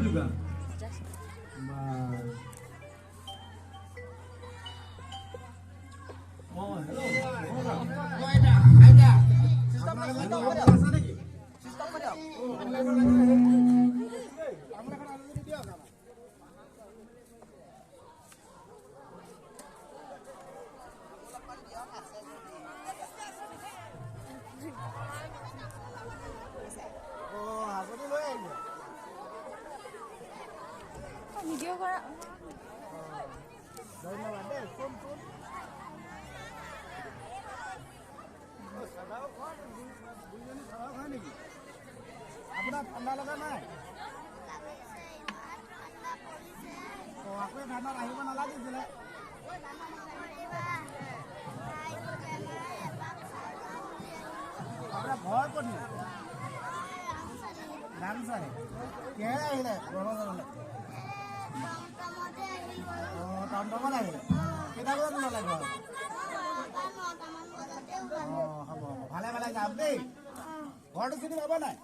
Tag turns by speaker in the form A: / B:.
A: দোকান। অঁ, hello'.
B: Video' কৰা।
C: ধন্যবাদ দেই। কোন কোন নেকি? আপোনাৰ ঠাণ্ডা লগা নাই? অঁ, আকৌ ঠাণ্ডাত আহিব নালাগিছিলে। আপোনাৰ ঘৰ ক'ত? ৰামচাৰী। কিহেৰে আহিলে ব্ৰহ্মজানলৈ? অঁ, টমটমত আহিলে। কেইটা বজাত ওলালে ঘৰ? অঁ, হ'ব হ'ব, ভালে ভালে যাম দেই। ঘৰটো চিনি পাব নাই?